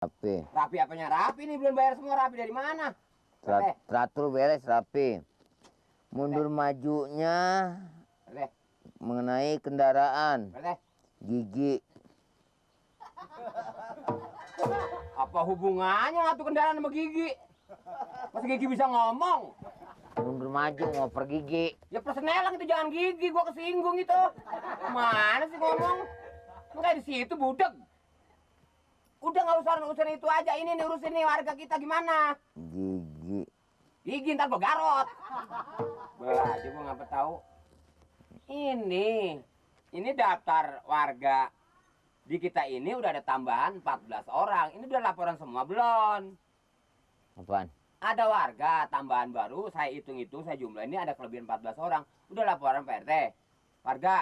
Rapi. Rapi apanya rapi nih, belum bayar semua. Rapi dari mana? Teratur beres rapi. Mundur majunya mengenai kendaraan. Gigi. Apa hubungannya ngatu kendaraan sama gigi? Masa gigi bisa ngomong? Mundur maju ngoper gigi. Ya persenelang itu, jangan gigi, gua kesinggung itu. Mana sih ngomong? Lu kayak di situ budek. Udah nggak usah urusan itu aja. Ini nih urusin nih warga kita gimana? Gigi. Gigi ntar gua garot. Bah, aja gua ngapa tahu. Ini daftar warga di kita ini udah ada tambahan 14 orang. Ini udah laporan semua belum? Apaan? Ada warga tambahan baru, saya hitung-hitung, saya jumlah ini ada kelebihan 14 orang. Udah laporan Pak RT. Warga.